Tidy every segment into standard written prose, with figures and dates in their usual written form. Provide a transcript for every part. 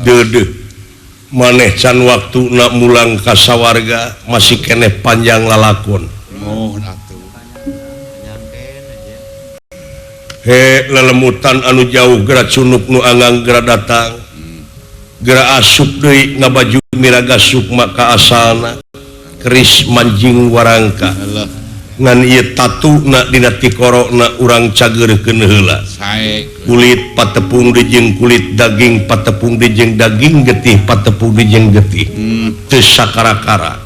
Deudeuh maneh can waktuna mulang ka sawarga masih keneh panjang lalakon. He lelemutan anu jauh geura cunuk nu anggang geura datang. Geura asup deui ngabaju miraga sukma ka asalna. Keris manjing warangka. Ngan ieu tatuna dina tikorona urang cageurkeun heula. Kulit patepung deui jeung kulit daging patepung deui jeung daging getih patepung deui jeung getih. Teu sakara-kara.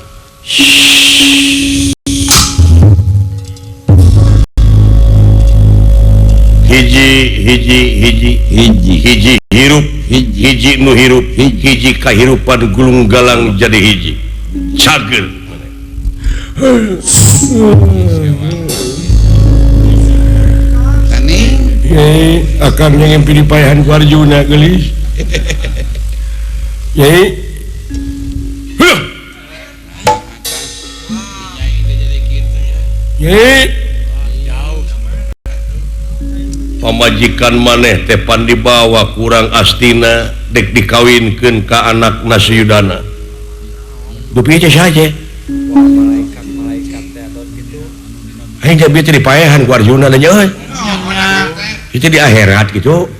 Hiji hiji hiji hiji hiji hirup hiji nu hirup hiji kahirupan gulung galang jadi hiji cager. Yai akang yang ngimpi dipayahan ku Arjuna geulis. Yai. Huh. Yai. Pamajikan maneh teh pan dibawa kurang astina dek dikawinkeun ka anak Nasyudana. Dupi teh saja. Malaikat-malaikat teh adon kitu. Aing teh bieu teh dipaehan ku Arjuna nya euy. Itu di akhirat gitu.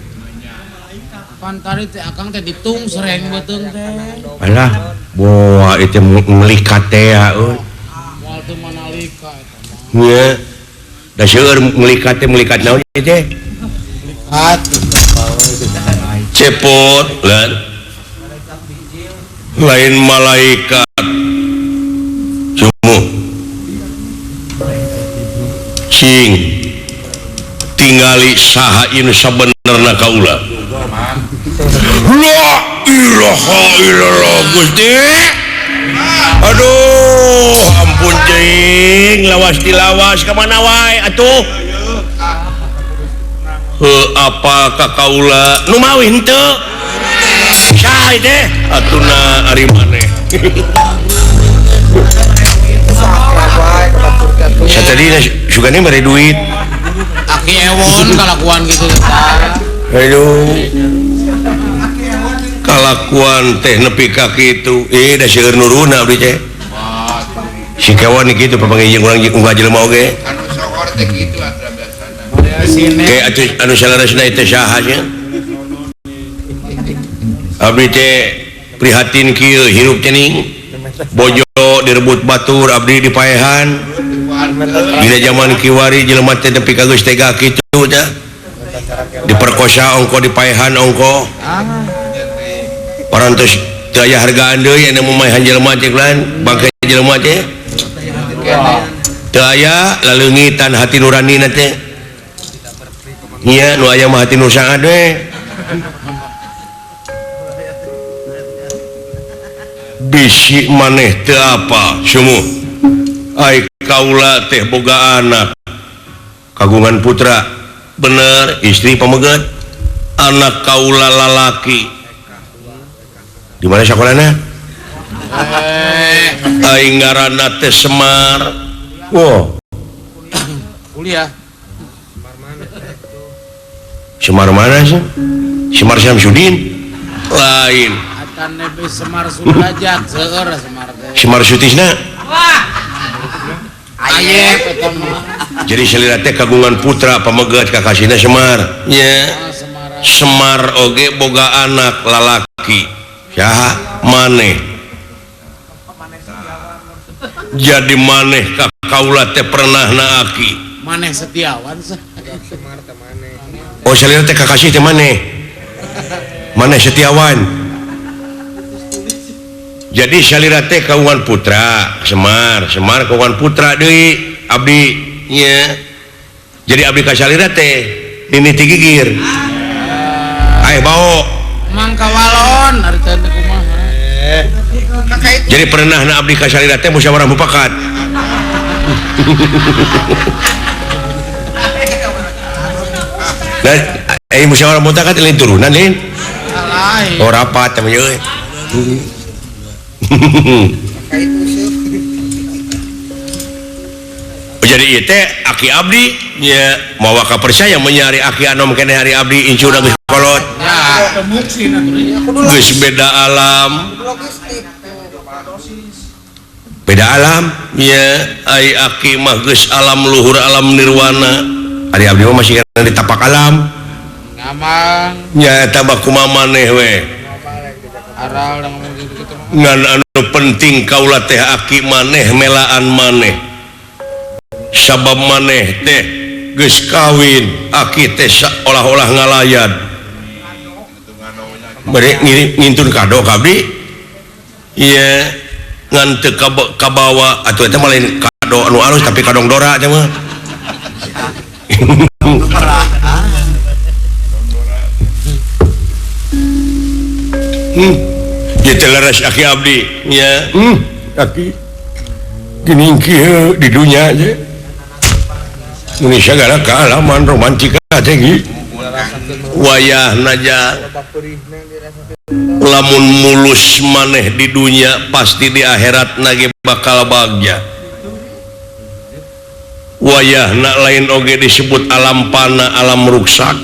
Pan tadi teh akang teh ditung sereng beuteung teh. Alah, boa itu melikat teh euy. Moal teu manalika eta mah. Nya. Da seueur melikat teh melikat naon ieu teh? Cepot lan lain malaikat cuma cing tingali saha inu sabenerna kaula. La ilaha illallah Gusti. Aduh ampun cing lawas dilawas ka mana wae atuh. Heuh apa ka kaula nu mawi henteu saha teh atuna ari maneh. Satadina sugane mere duit aki ewon kalakuan gitu tah. Aduh kalakuan teh nepi ka kitu da seueur nuruna abdi teh si kawan kitu papanggih jeung urang unggal jelema oge anu sohor teh kitu atuh biasana. Kayak anu salaresna teh saha nya. Abdi teh prihatin kieu hirup teh ning bojo direbut batur abdi dipaehan. Dina zaman kiwari jelema teh nepi ka geus tega kitu teh. Diperkosa ongko dipaehan ongko. Parantos teu aya hargaan deui anu mamaehan jelema teh lan bangke jelema teh. Teu aya laleungitan hati nurani na teh. Nya nu aya mah hati nu saat we. Bisi maneh teu apa sumuh. Ai kaula teh boga anak kagungan putra bener istri pameget anak kaula lalaki di mana sakolana? Ai ngaranna teh Semar. Wah. Kuliah. Semar mana sih? Semar Syamsuddin? Lain. Atan nepi Semar Sudrajat seueur Semar teh. Semar Sutisna? Wah. Aye eta mah. Jadi salira teh kagungan putra pameget kakasihna Semar. Nya. Semar oge boga anak lalaki. Saha? Maneh. Jadi maneh ka kaula teh pernah na aki. Maneh Setiawan sah. Oh salira teh kakasih teh maneh. Maneh Setiawan. Jadi salira teh kagungan putra Semar, Semar kagungan putra deui abdi nya. Jadi abdi ka salira teh nini ti gigir. Ayo bawa. Mangka walon ari teh kumaha. Jadi pernah na abdi ka salira teh musyawarah mufakat. Nah, musyawarah mufakat lain turunan lain. Oh rapat teh euy. Jadi ieu teh aki abdi nya mawa ka percaya menyari aki anom keneh hari abdi incuna geus kolot. Geus beda alam. Beda alam nya ai aki mah geus alam luhur alam nirwana. Ari abdi mah masih kana di tapak alam. Ngamang. Nya eta mah kumaha maneh we. Aral ngomong gitu-gitu. Ngan anu penting kaula teh aki maneh melaan maneh. Sabab maneh teh geus kawin, aki teh olah-olah ngalayan. Bade ngintun kado ka abdi. Ieu ngan teu kabawa atuh eta mah lain kado anu alus tapi kadong dora teh mah. Ieu teh leres aki abdi nya. Aki geuning kieu di dunya je. Mun sagala kaalaman romantika teh gi. Wayahna jang lamun mulus maneh di dunya pasti di akhirat nage bakal bagja. Wayahna lain oge disebut alam pana alam ruksak.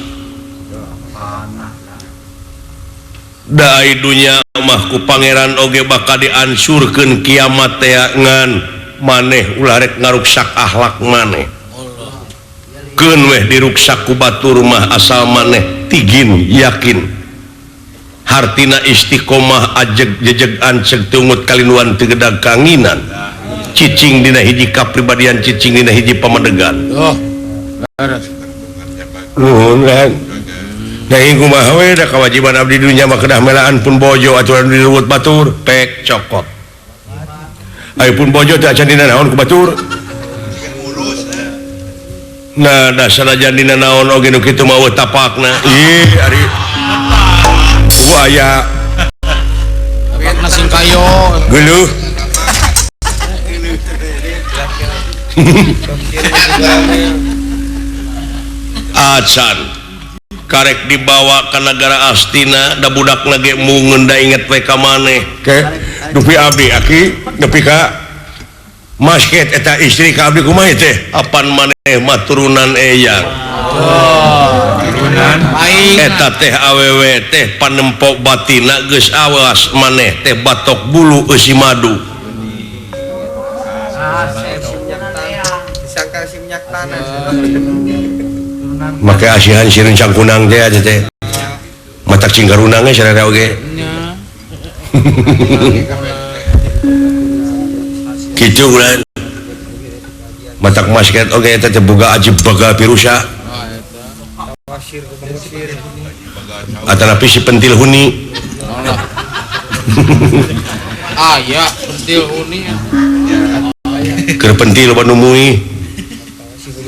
Da ai dunya mah ku pangeran oge bakal diansurkeun kiamat teh ngan maneh ulah rek ngaruksak akhlak maneh. Keun weh diruksak ku batur mah asal maneh tigin yakin. Hartina istiqomah ajeg jejeg anceg tungut kalinuan teu gedag kanginan. Cicing dina hiji kapribadian, cicing dina hiji pamedegan. Oh. Leres. Nuhun kan. Da ieu kumaha we da kawajiban abdi dunya mah kedah melaan pun bojo aturan diruwut batur pek cokot. Ai pun bojo teh acan dina naon ku batur. Nah dasar aja dina naon oge nu kitu mah eueuh tapakna. Ih ari aya tapakna sing kayo. Geuleuh. Acan karek dibawa ka negara Astina da budakna ge mungeun da inget we ka maneh. Ke dupi abdi aki dupi ka masket eta istri ka abdi kumaha teh? Apan maneh mah turunan eyang. Oh, turunan aing. Eta teh awewe teh panempo batina geus awas maneh teh batok bulu eusi madu. Disangka si minyak tanah. Make asihan sireun cangkunang teh aja teh. Matak cingkarunang ge sararea oge. Kitu ulah. Matak masket oge eta teh boga ajib baga pirusa. Atanapi si pentil huni. Ah ya, pentil huni. Keur pentil loba nu mui.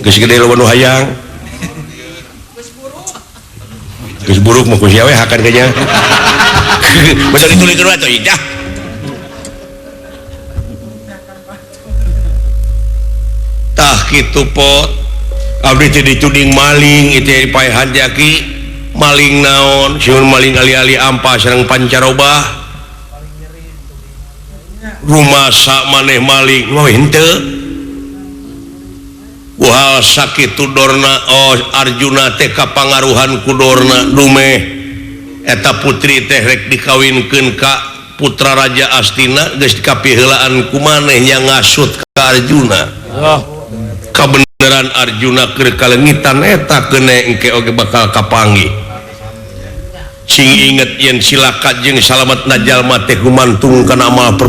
Geus gede loba nu hayang. Geus buruk mah ku sia we hakan kayaknya. Masa ditulikeun atuh dah. Tah kitu pot. Abdi teh dituding maling itu dipaehan teh aki. Maling naon? Sieun maling ali-ali ampa sareng pancaroba. Rumasa maneh maling mah henteu. Wah sakitu Dorna oh Arjuna teh kapangaruhan ku Dorna dumeh eta putri teh rek dikawinkeun ka putra Raja Astina geus dikapiheulaan ku maneh nya ngasut ka Arjuna. Oh. Kabeneran Arjuna keur kalengitan eta keune engke oge bakal kapanggih. Sing inget yen silaka jeung salametna jalma teh gumantung kana amal perbuatan.